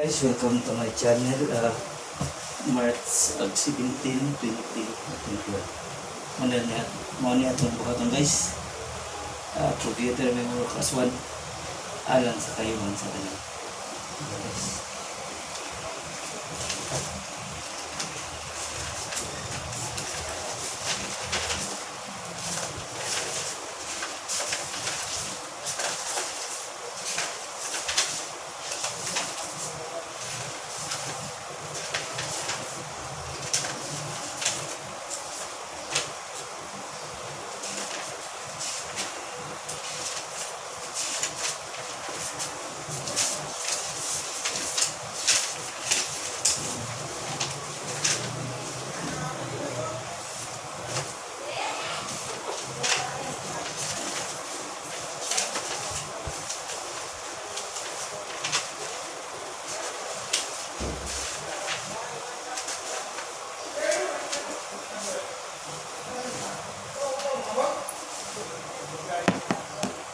Guys, welcome to my channel. March of 17, 2021. Muna niya, mo niya atong buhaton, guys. Computer memory class 1 alang sa kayuhan sa tanan. Guys.